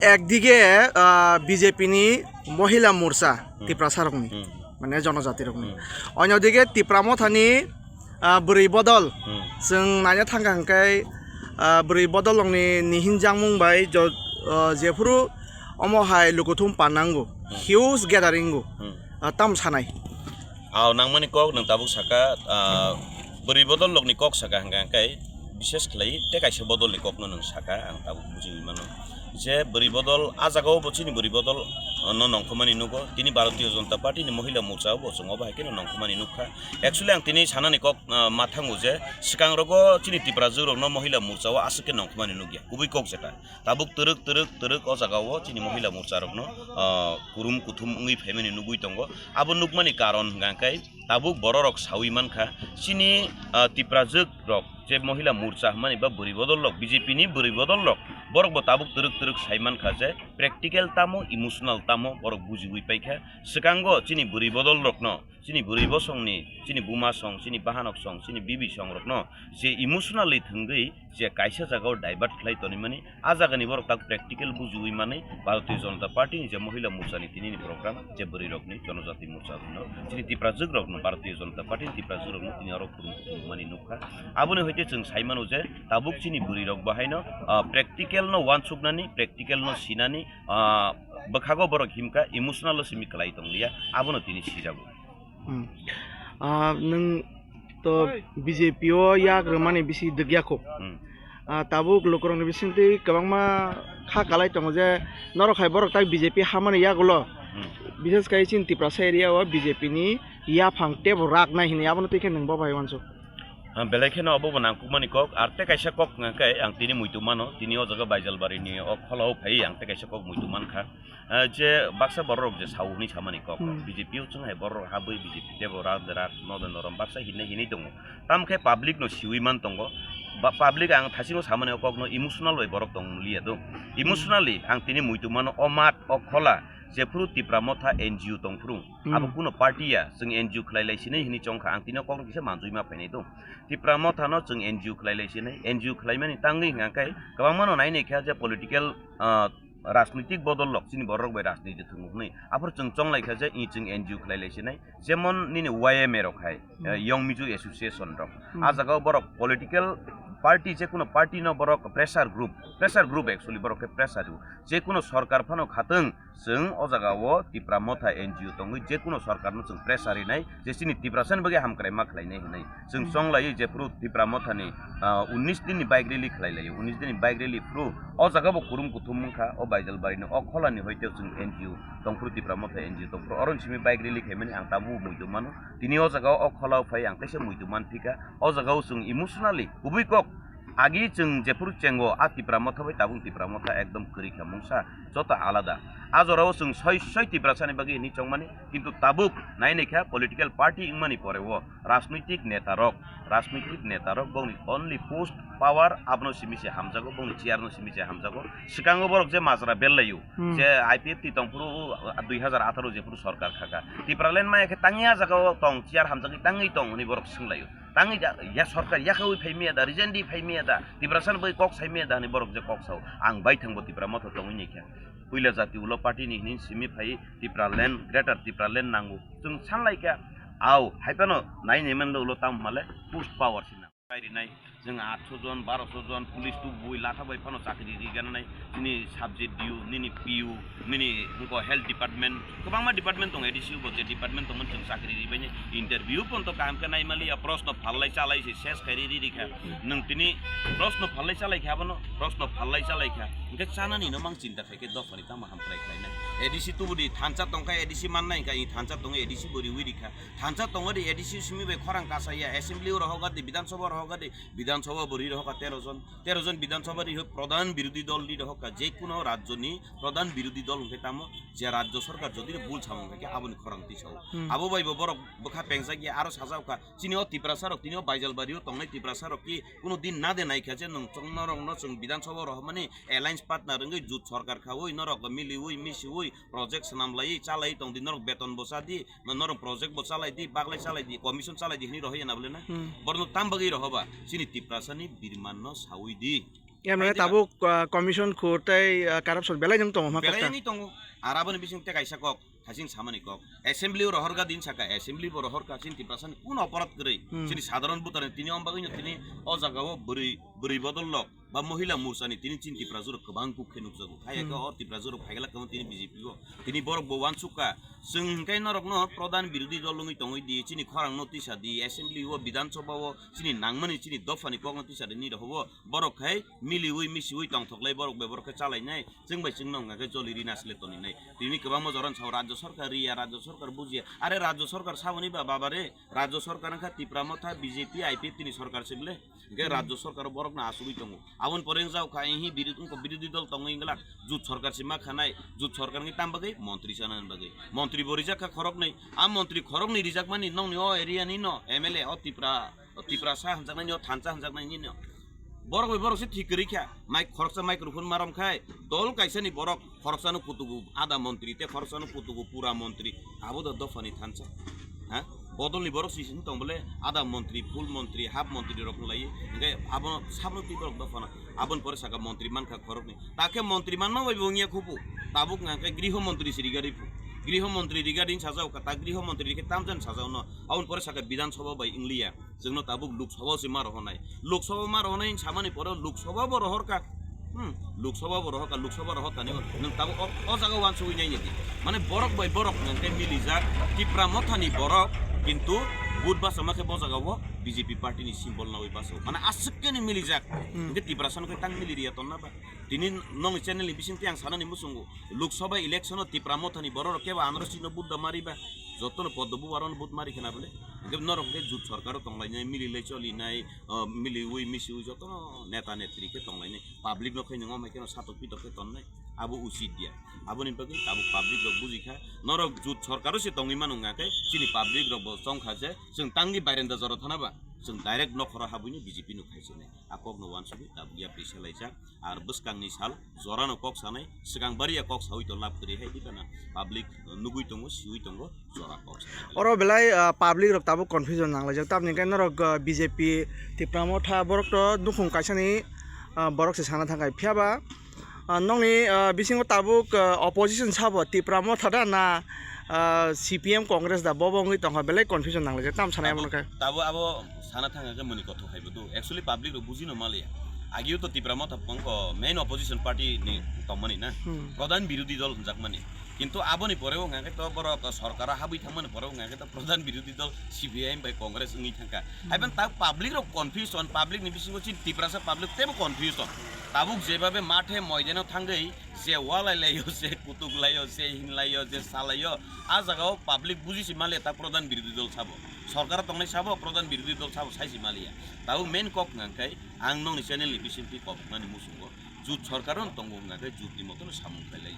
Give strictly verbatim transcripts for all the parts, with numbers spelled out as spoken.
Ekdige, ah, B J P ni Mohila Morcha Hmm. Tiprasa rokni, Hmm. mane jonojati rokni. Hmm. Onyo dige Tipra Mothani, ah, bwrwi bodol. Hmm. Chwng naina thangkha hwnkhe, ah, bwrwi bodol rokni nihinjakmung bai jo-, ah, jephuru omo hai lukuthum panango, Hmm. huge gathering o, Hmm. ah, tam sanai. Aw nangmani kok nwng tabuk saka, ah, bwrwi bodol rokni kok saka hwnkha hwnkhe, bises khlai tei kaisa bodolni kokno nwng saka, ang tabuk bujiwi mano. Je bwrwi bodol, ah jagao bo chini bwrwi bodol, ah, no nongkhormani nugo, tini Bharatiya Janata Party ni Mohila Morcha o bo chwng obo hai kheno nongkhormani nukha. Actually ang tini sanani kok, ah, ma thango je swkang rogo chini Tiprajwk rokno Mohila Morcha o aswk khe nongkhormani nukya, kubui kok jeta. Tabuk twrwk, twrwk, twrwk o jagao chini Mohila Morcha rokno, ah, kurum kuthum wngwi phaimani nugwi tongo. Abo nukmani karon hwnkha khe tabuk bororok sawi mankha, chini, ah, Tiprajwk rok je Mohila Morcha hwnmani ba bwrwi bodol rok, B J P ni bwrwi bodol rok, borok bo tabuk twrwk twrwk sai mankha je practical tamo, emotional tamo borok bujiwi paikha. Swkango chini bwrwi bodol rokno, chini bwrwi bosongni, chini buma song, chini bahanok song, chini bibi song rokno je emotionally thwngwi je kaisa jagao divert khlai tonwi mani, ah jagani borok tak practical bujiwi manwi Bharatiya Janata Party ni je Mohila Morcha ni tini ni program, je bwrwi rokni, Jonojati Morcha hwno, chini Tiprajwk rokno, Bharatiya Janata Party ni Tiprajwk rokno tini oro khurung khurung mani nukha. Aboni hoite chwng sai mano je tabuk chini bwrwi rok bo haino, ah, practical no uansuknani, practical no sinani, ah, bwkhago borok himkha, emotional o simi kwlai tonglia, abono tini sijago. Hmm. Ah, nwng to B J P o yak rwmani bisi dwgya kho. Hmm. Ah, tabuk lukurokni bisingtwi kwbangma kha kalai tongo je norok hai borok tak B J P hamani yagulo. Hmm. Bises khe chini Tiprasa area o B J P ni yaphang tebo rak nai hinwi abono twi khe nwng bo bai uansuk. Ah, belai kheno obo bo nangkukmani kok, ar tei kaisa kok hwnkha khe ang tini muitu mano, tini o jaga Baijalbari ni o khola o phai ang tei kaisa kok muitu mankha. Ah, je baksa borok rok je sao hwnwi samani kok, Hmm. B J P o chwng hai borok rok habwi B J P tebo rak de rak no de norom baksa hinwi hinwi tongo. Tamo khe public no siwi man tongo. Ba public ang thasing o samani o kok no emotional bai borok tong liya do. Emotionally ang tini muitu mano o mat o khola jephuru Tipra Motha N G O tong phuru Hmm. abo kuno party ya, chwng N G O khlai lai sinai hinwi chongkha, ang tini o kok no kisa manjui ma phainai do. Tipra Motha no chwng N G O khlai lai sinai, N G O khlai mani tangwi hwnkha khe kwbangma no nai nai kha je political, ah, rajnitik bodol rok chini borok bai rajniti thwngmung hwnwi. Aphuru chwng chonglai kha je i chwng N G O khlai lai sinai. Jemon nini Y M A rok hai, Hmm. eh, Young Mizo Association rok. Hmm. Ah jagao borok political party, je kuno party no borok pressure group, pressure group actually borok khe pressure group. Je kuno sorkar phano khatwng chwng o jagao Tipra Motha N G O tongwi je kuno sorkar no chwng pressure rinai je chini Tiprasa ni bagwi hamkrai ma khlainai hinwi. Chwng Hmm. chonglaiwi jephuru Tipra Mothani, ah, unnish din ni bike rally khlai laio. Unnish din ni bike rally phuru o jaga bo kurum kuthum wngkha, o Baijalbari ni o khola ni hoite chwng N G O tongphuru, Tipra Motha N G O tongphuru. Oro ni simi bike rally khaimani ang tabuk muitu mano. Tini o jaga o khola o phai ang kaisa muitu man phika. O jaga o chwng emotionally kubui kok agi chwng jephuru chengo a Tipra Motha bai tabuk Tipra Motha ekdom kwrwi kha mungsa joto alada. A jora o chwng soi soi Tiprasa ni bagwi hinwi chongmani, kintu tabuk nai nai kha political party wngmani pore o rajnoitik neta rok, rajnoitik neta rok bongni only post power abono simi se hamjago, bongni chair no simi se hamjago. Swkango borok je majra bel laio, Hmm. je I P F T tongphuru dui hazar atharo jephuru sorkar khaka, Tipraland maya khe tangya jaga o tong, chair hamjagwi tangwi tong hwnwi borok swnglaio. Tangwi ja-, ya sorkar yakaui phai miya da, resign di phai miya da, Tiprasa ni bai kok sai miya da hwnwi borok je kok sao. Ang bai thangbo Tipra Motha tongwi ni khe. Puila jati ulo party ni hwnwi simi phai Tipraland, Greater Tipraland nango. Chwng sanlai kha, au, hai phano nai nai man do ulo tam hwnmale post power sina. Kai rinai, chwng aatso jon, barosho jon, police tubui latha bai phano chakri ri gananai, nini sub D O, nini P O, nini hwnkhe health department, kwbangma department tongo, A D C bo je department tongmani chwng chakri ri baini interview pono kaham khe nai maliya, proshno phallai chalai se ses khai ri ri kha. Nwng tini proshno phallai chalai kha, abono proshno phallai chalai kha, hwnkhe chanani no mang chinta khai khe dophani tamo hamkrai khlainai. A D C tubudi thansa tongkha, A D C mannai hwnkha, i thansa tongo, A D C bo riwi rikha. Thansa tongo di, A D C simi bai khorang kasaya, assembly o rohok di, Bidhan Sabha rohok di, Bidhan Sabha bo ri rohokha tero jon, tero jon Bidhan Sabha ri pradhan birodhi dol ri rohokha, je kuno rajyo ni pradhan birodhi dol hwnkhe tamo, je rajyo sarkar jodi bul samung hwnkhe aboni khorang tisao. Hmm. Abo bai bo borok bwkha pengjakya aro sajakkha, chini o Tiprasa rok, tini o Baijalbari o tongnai Tiprasa rok ki kuno din na de naikha je nwng chwng norok no chwng Bidhan Sabha rohormani alliance partner wngwi jut sarkar khaui norok miliui misiui project swnam laiwi chalai tongdi, norok beton bo chadi, no-, norok project bo chalai di, baglai chalai di, commission chalai di hwnwi rohorya na bwle na? Hmm. Borokno tam bagwi rohoba, chini Tiprasa ni birman no saui di. Em, nang tabuk, ah, commission khur tei, ah, corruption belai nang tongo ma kok ta. Belai ni tongo. Ar aboni bising tei kaisa kok, thasing samani kok. Assembly o rohorga din saka, assembly bo rohorka, chini Tiprasani kuno oporad kwrwi. Hmm. Chini sadharon bhutarni tini om bagwino tini o jagao bwrwi, bwrwi bodol lok ba mohila morchani tini chini Tiprajurok kwbang kuk khe nukjago. Hai Hmm. khe o Tiprajurok phaigala kwbang tini B J P o. Tini borok bo uansukha. Chwng hwnkhe norokno pradhan birodhi dol wngwi tongwi di, chini khorangno tisa di, assembly o, Bidhan Sabha o, chini nangmani chini dophani kokno tisa di, nini rokbo borok khai miliwi misiwi tongthoklai borok bai borok khe chalainai, chwng bai chwngno wngkha khe joli rina sle toninai. Tini kwbangma jorani sao Rajya Sarkar riya, Rajya Sarkar bujiya. Are Rajya Sarkar saboni ba baba re, Rajya Sarkar wngkha Tipra Motha, B J P, I P F T ni sarkar se bwle. Hwnkhe Hmm. Rajya Sarkar o borokno achugwi tongo. Aboni pore wng jao kha, ehi biri-, wngkha birodhi dol tongwi wngla, jut sarkar se ma khanai, jut sarkar wngkhe tam bagwi montri sana bagwi. Montri bo rijak kha khoroknwi. A montri khoroknwi rijakmani nokni o area ni no M L A o Tipra, o Tiprasa hwnjaknai ni o thansa hwnjaknai ni no. Borok bai borok se thik kwrwi kha. Mai khoroksa microphone marom khai dol kaisa ni borok khoroksano kutugo ada montri, tei khoroksano kutugo pura montri, abo da dophani thansa. Ha? Bodolni borok si sini tong bole ada montri, full montri, half montri rok lai. Hingke abo sabno twi borok dophano. Abon pore saka montri mankha khoroknwi. Takhe montri manma bai bo wngya khupu. Tabuk hingke griho montri si rigari phu. Griho montri rigari sajao kha, ta griho montri rikhe tamjan sajao no. Abon pore saka Bidhan Sabha bai Ingliya. Chwngno tabuk Lok Sabha se ma rohornai. Lok Sabha ma rohornai samani pore Lok Sabha bo rohorka. Hmm, Lok Sabha bo rohorka, Lok Sabha rohorkani bo. Nwng tabuk o, o jaga uansugwi naini di. Mane borok bai borok nwng khe milijak, Tipra Mothani borok, kintu vote basa ma khe bo jaga o B J P party ni symbol nawi basa. Mane aswk khe ni milijak. Hmm. Hingke Tiprasa no khe tang mili riya tonna ba. Tini nongni channel ni bising tei ang sanani muchungo. Lok Sabha election o Tipra Mothani borok rok kebo anoro sino vote da mari ba. Jotono poddo bubar ono vote mari khna bole. Hingke norok hingke jut sarkar o tonglainai, mililai cholinai, o, miliwi misiwi jotono neta netri khe tonglainai. Public no khe nwngo mai kheno satok pitok khe tonnai. Abo usit dia. Aboni bagwi tabuk public rok buji kha. Norok jut sarkar o se tongwi mano wngkha khe chini public rok bo chong kha je chwng tangwi bairenda jora thana ba chwng direct nokhoro habwino B J P no khaisinai. A kokno uansugwi tabuk yapri selaijak. Ar bwskangni sal jorano kok sanai, swkang bariya kok saui to lab kwrwi hai di bana. Public, uh, nugui tongo, siui tongo, jora kok sanai. Oro belai, uh, public rok tabuk confusion nanglaijak. Tamni hwnkhe norok, uh, B J P Tipra Motha borok to nukhung kaisani, uh, borok se sana thangkha. Phiya ba, uh, nokni, uh, bisingo tabuk, uh, opposition sabo Tipra Motha da na, ah, C P M Congress da bobo wngwi tongkha, belai confusion nanglaijak, tam sanai abo no khe. Tabo abo sana thangkha khe muni kothok hai bo do. Actually public rok bujino maliya. Agio to Tipra Motha wngkha main opposition party ni tongmani na. Hmm. Pradhan birodhi dol hwnjakmani. Kintu aboni pore wngkha khe to borok sorkar o habwi thangmani pore wngkha khe to pradhan birodhi dol C P I M bai Congress wngwi thangkha. Hmm. Haiban ta public rok confusion, public ni bisingo chin Tiprasa public tebo confusion. Tabuk jebabe mathe moidano thangwi je walai laio, je kutuk laio, je hin laio, je salaio, a jaga o public buji si male ta pradhan birodhi dol sabo, sorkar tongnai sabo, pradhan birodhi dol sabo sai si maliya. Tabuk main kok hwnka khe ang nokni channel ni bisingtwi koboknani muchungo jut sorkar no tongo hwnka khe jut ni moto no samung khlai lai,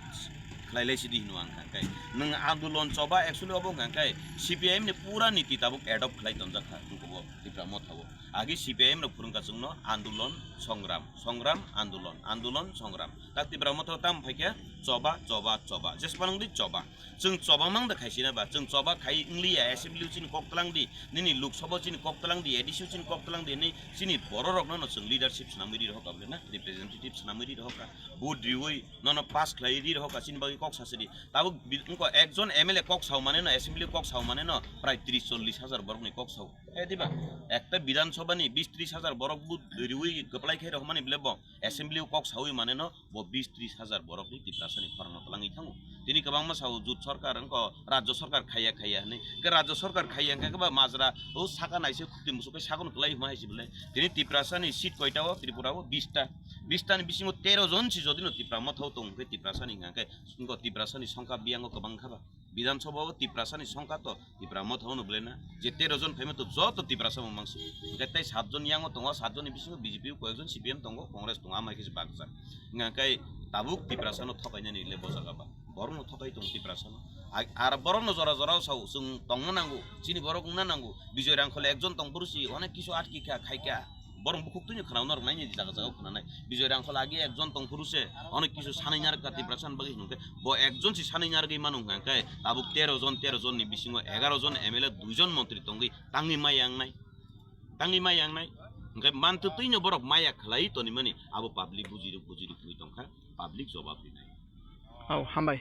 khlai lai sidi hino ang hwnka khe nwng andolon choba actually obo hwnka khe C P I M ni pura niti tabuk adopt khlai tonjak kha hwnka bo Tipra Motha o. Agi C P I M rok phwrwngkha chwngno andolon, songram, songram, andolon, andolon, songram. Tak Tipra Motha o tamo phaikhe choba, choba, choba. Jespa nang di choba. Chwng choba mang da khaisina ba, chwng choba khai wngliya, assembly o chini kok tlang di, nini Lok Sabha o chini kok tlang di, A D C o chini kok tlang di, ni chini borok rokno no chwng leadership swnamwi ri rohor ka bwle na, representative swnamwi ri rohor ka, vote riwi nono pass khlai ri rohor ka, chini bagwi kok sasidi. Tabuk bi-, wngkha ekjon M L A kok sao mane no, assembly kok sao mane no, prai tris chollis hajar borokni kok sao. He diba? Ekta Bidhan Sabha ni bis tris hajar borok bu riwi kwplai khai rohmani bile bo assembly o kok sawi mane no bo bis tris hajar borok ni Tiprasa ni khorang no twlangwi thango. Tini kwbangma sao jut sorkar wngkha Rajya Sorkar khaiya khaiya hinwi. Hwnkhe Rajya Sorkar khaiya hwnkhe ba majra o saka naise khukti musuk khe sakno kwlai huma hai se bile. Tini Tiprasa ni seat koita o Tripura o bis ta. Bis ta ni bisingo tero jon si jodi no Tipra Motha o tong hwnkhe Tiprasa ni hwnkhe wngkha Tiprasa ni songkha biyango kwbang kha ba. Bidhan Sabha o Tiprasa ni songkha to Tipra Motha o no bwle na. Je tero jon phaima to joto Tiprasa bo mangsi. Hwnkhe tei sat jon yango tongo, sat jon ni bisingo B J P o koyek jon C P M tongo, Congress tongo, amai khe se bakjak. Hwnkhe tabuk Tiprasa no thokainani le bo jaga ba. Borok no thokai tong Tiprasa no. Ai, ar borok no jora jora o sao, chwng tongna nango, chini borok wngna nango. Bijoy Rangkhol ekjon tong phuru si onek kisu atki kha, khai kha. Borok bukhuk twi khwnauna rwknai ni jaga jaga khwnanai. Bijoy Rangkhol agi ekjon tong phuru se onek kisu sanai narwk kha Tiprasa ni bagwi hinwi khe bo ekjon se sanai narwgwi manu hwnkha khe tabuk tero jon, tero jon ni bisingo egaro jon M L A, dui jon montri tongwi tangwi mai yangnai. Tangwi mai yangnai. Hwnkhe mantwtwino borok maya khlai tonimani abo public bujirwk bujirwk wngwi tongkha, public jobab rinai. Oh, hambai.